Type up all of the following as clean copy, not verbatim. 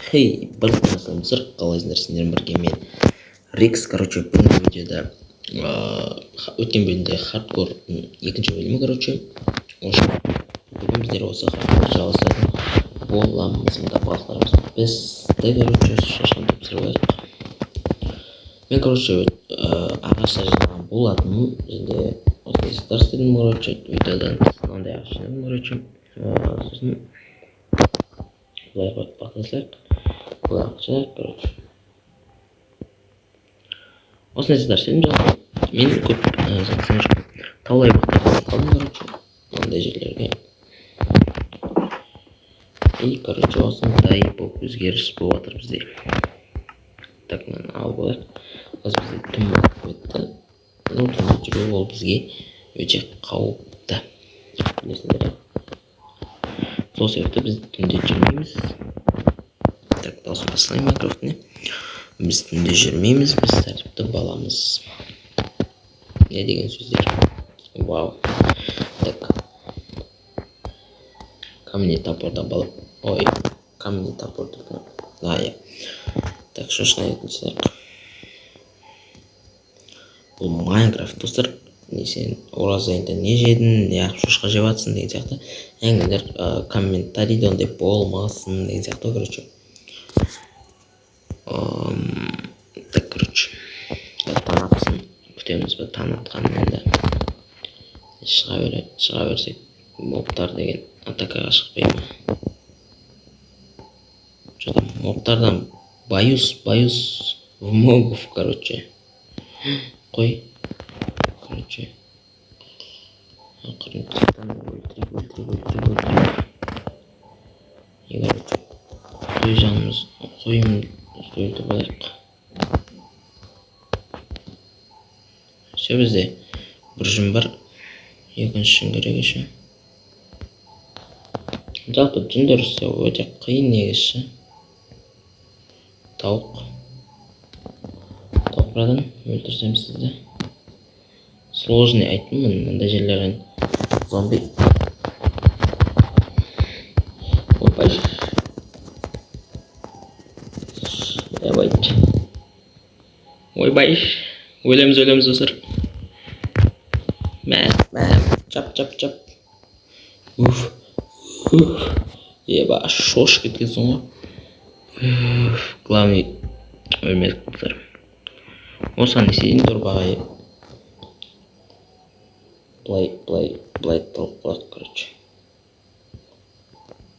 Хей, барлықтарыңызға қалайсыңдар, сендермен бірге мен Рекс. Короче, бүгінгі видеода өткен бөлімде хардкор екінші бөлімі, короче. Осы бүгін біздер осы хардкор жалғастыратын боламыз. Мында балықтарымыз бізді, короче, шашқан тапсырып алайық. Мен, короче, ағаштар жинаған болатынмын. Және осындай заттар істедім, короче, видеодан мынандай ағаш жинадым, короче. Сосын былай қойып бақтасайық, былай қылсақ, короче. Осындай заттар істедім жалпы. Мен көп зат істеген жоқпын. Таулы аймақта болып қалдым, короче, мынандай жерлерге. И, короче, осындай болып өзгеріс болып жатыр бізде. Так, мынаны алып алайық. Қазір бізде түн болып кетті. Ну, түнде жүру ол бізге өте қауіпті. Білесіңдер, иә? Сол себепті біз түнде жүрмейміз. Так, дауысын басайын Майнкрафтың. Біз түнде жүрмейміз, біз тәртіпті баламыз. Не деген сөздер? Вау. Так. Каменный топорда бала. Ой, каменный топор деп. А, иә. Так, шошқа етін жасайық. Бұл Майнкрафт, достар. Не сен ораза айында не жедің, не ақ шошқа жеп жатсың деген сияқты әңгімелер, комментарийде ондай болмасын деген сияқты, короче. Так, короче, таң атсын, күтеміз бе таң атқанын енді. Шыға берсек, мобтар деген атакаға шықпай ма? Что там, мобтардан боюсь в мобов, короче. Қой. Короче, ақырын өлтірейік, өлтірейік, өлтірейік, өлтірейік. И, короче, қой жанымыз, қойымызды өлтіріп алайық. Все, бізде бір жүн бар, екінші жүн керек еще. Жалпы жүндер істеу өте қиын негізі. Тауық. Тауық братан, өлтірсем сізді. Сложный айттым мен, мындай жерлерден зомби. Ойбай. Ойбай. Ойбай. Өлеміз, өлеміз, достар. Мә, мә, чап, чап, чап. Уф. Уф. Еба, шошып кеткенсің ғой. Уф, главный өлмедік, достар. Осыған не істейін, дорбаға былай, былай, былай тығып қояйық, короче.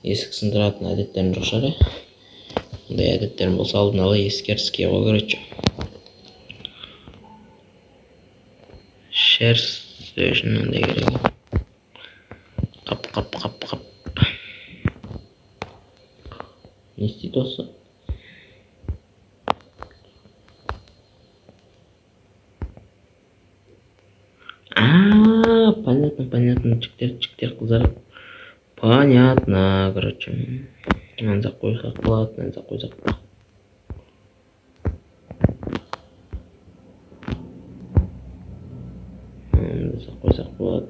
Есік сындыратын әдеттерім жоқ шығар, иә? Ондай әдеттерім болса, алдын ала ескертіске ғой, короче. Шерсть үшін мынандай керек. Қап, қап, қап, қап. Не істейді осы? А, понятно, понятно, жігіттер, жігіттер, қыздар. Понятно, короче. Мынаны жақ қойсақ болады, мынаны жақ қойсақ болады. Мынаны жақ қойсақ болады.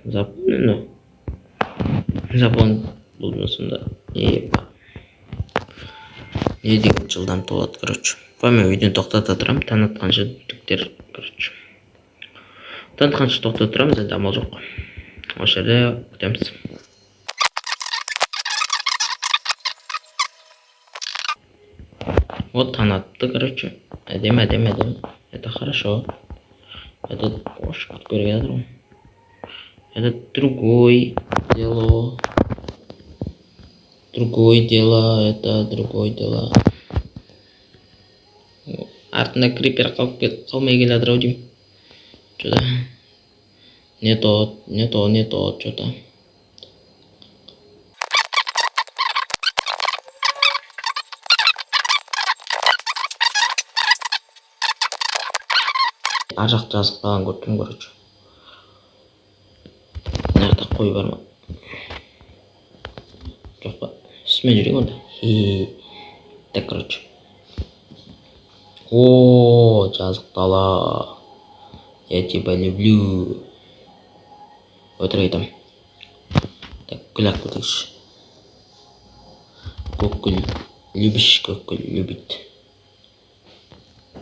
Запон мынау. Запон бұл сонда. Еба. Не деген жылдам толады, короче. Мен видеоны тоқтата тұрамын, таң атқанша жігіттер, короче. Таң атқанша тоқтата тұрамыз, енді амал жоқ. Осы жерде күтеміз. Вот таң атты, короче. Әдемі, әдемі, әдемі. Это хорошо. Это ош күтіп көрген жатыр ғой. Это другое дело. Другое дело, это другое дело. Артында крипер қалып қалмай келе жатыр ау деймін. Чё-то. Не то, не то, не то, чё-то. Ар жақта жазып қалған көріп тұрмын, короче. Мына жақта қой бар ма? Жоқ па? Үстімен жүрейік онда. Хе. Так, короче. О, жазық дала. Я тебя люблю. Өтірік айтамын. Так, гүл алып кетейікші. Көк гүл. Любишь, какой любит.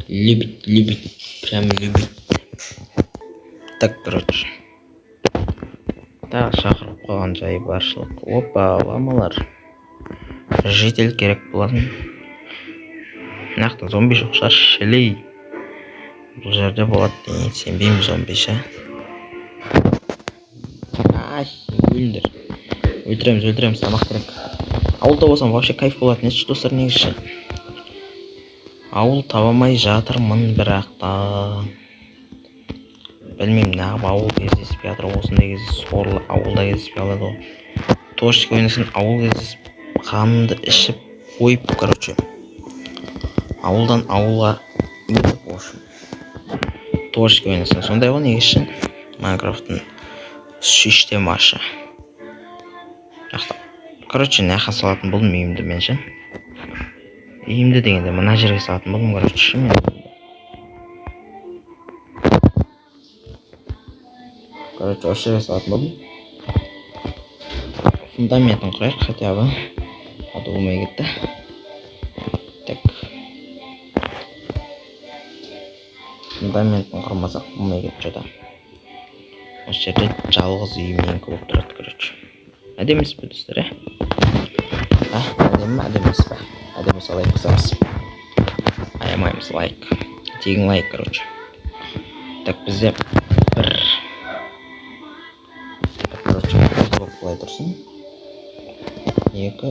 Любит, любит, прям любит. Так, короче. Тағы шақырып қойған жайы баршылық. Опа, ламалар. Житель керек болатын. Нақты зомби жоқ шығар, шелей. Бұл жерде болады деген сенбеймін зомби ше. Ай, өліңдер. Өлтіреміз, өлтіреміз, тамақ керек. Ауылда болсам вообще кайф болатын еді достар негізі ше. Ауыл таба алмай жатырмын бірақ та. Білмеймін, неғып ауыл кездеспей жатыр. Осындай кезде сорлы ауылда кездеспей қалады ғой. Творческий ойнасаң ауыл кездесіп, қанымды ішіп қойып, короче. Ауылдан ауылға өтіп, в общем. Творческий ойнасаң сондай ғой негізі ше. Майнкрафттың системасы. Короче, мына салатын болдым үйімді мен ше. Үйімді дегенде мына жерге салатын болдым, короче, мен. Короче, осы жерге салатын болдым. Фундаментін құрайық хотя бы. А то болмай кетті. Так. Фундаментін құрмасақ болмай кетті что-то. Осы жерде жалғыз үй менікі болып тұрады, короче. Әдемі емес пе, достар, ә? А, әдемі ме, әдемі емес пе? Әдемі болса лайк басамыз. Аямаймыз лайк. Тегін лайк, короче. Так, бізде бір. Короче, бір блок былай тұрсын. 2, 3,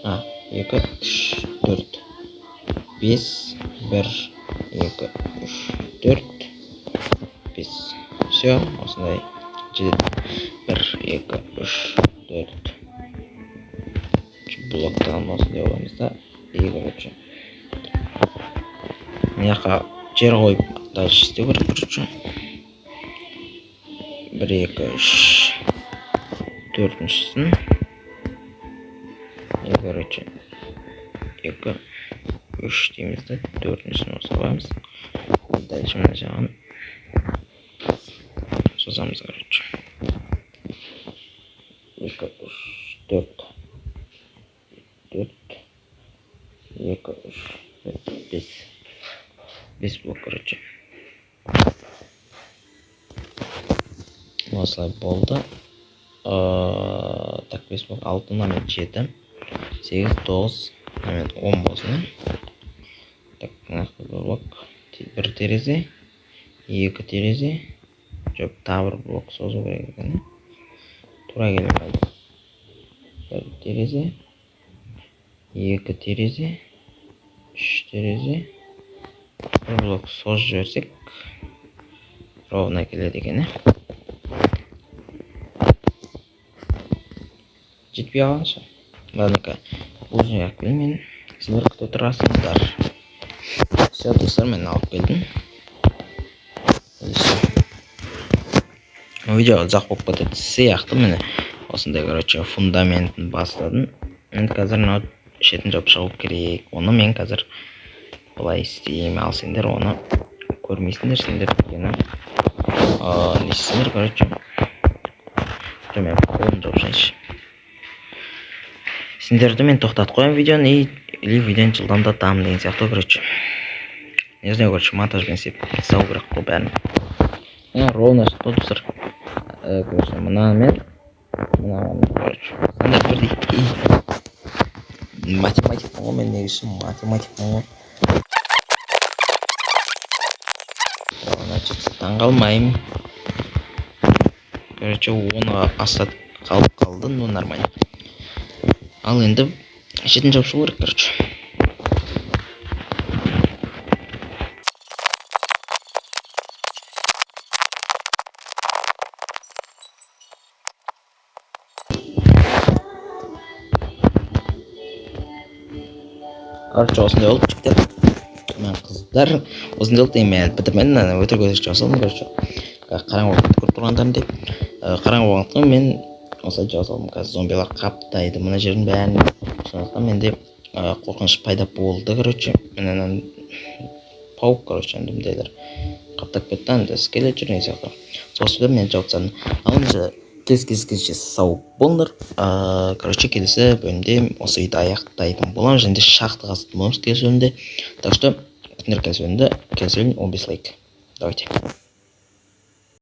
а, 2, 3, 4, 5, 1, 2, 3, 4, 5. Все, осындай жетеді. 1, 2, 3, 4. Блоктан осындай боламыз да. И, короче, мына жаққа жер қойып дальше істеу керек, короче. 1, 2, 3, төртіншісін. И, короче, 2, 3 дейміз да, төртіншісін осы қоямыз. Дальше мына жағын созамыз, короче. 2, 3, 4, 4, 2, 3, 4, 5. 5 блок, короче. Осылай болды. Так, 5 блок, 6, мынамен 7, 8, 9, мынамен 10 болсын, ә? Так, мына жақта бір блок, бір терезе, екі терезе. Жоқ, тағы бір блок созу керек екен, ә? Тура келе қалды. Бір терезе, екі терезе, үш терезе. Бір блок созып жіберсек, ровно келеді екен, ә? Жетпей қалған шығар. Ладно-ка, бұл жерге алып келейін мен. Сендер күте тұрасыңдар. Все, достар, мен алып келдім. Все. Видео ұзақ болып кететін сияқты. Міне осындай, короче, фундаментін бастадым. Енді қазір мынау шетін жауып шығу керек. Оны мен қазір былай істеймін. Ал сендер оны көрмейсіңдер, сендер өйткені, не істейсіңдер, короче. Жоқ, мен қолын жауып шығайыншы. Сендерді мен тоқтатып қоямын видеоны или видеоны жылдамдатамын деген сияқты, короче. Не знаю, короче, монтажбен істеп тастау керек қой бәрін. Мына ровно шықты ғой, достар. Короче, мынамен, мынаған, короче, стандарт бірдей. Математикпін ғой мен негізі, математикпін ғой. Ровно жетсе таңғалмаймын. Короче, оны астат қалып қалды, но нормально. Ал енді шетін жауып шығу керек, короче. Короче, осындай болды, жігіттер. Мен қыздар, осындай болды, мен әлі бітірмедім, ана өтірік өтірік жауа салдым, короче. Қараңғы болып көріп тұрғандарындай. Қараңғы болғандықтан мен осылай жауа салдым. Қазір зомбилар қаптайды мына жердің бәрін. Сондықтан менде, қорқыныш пайда болды, короче. Мен ананы паук, короче, енді мындайлар қаптап кетті, анда скелет жүр деген сияқты. Сол себепті мен жауып тастадым. Ал енді Келесі кездескенше сау болыңдар. Короче, келесі бөлімде осы үйді аяқтайтын боламыз және де шахта қазатын боламыз келесі бөлімде. Так что күтіңдер келесі бөлімді. Келесі бөлім 15 лайк. Давайте.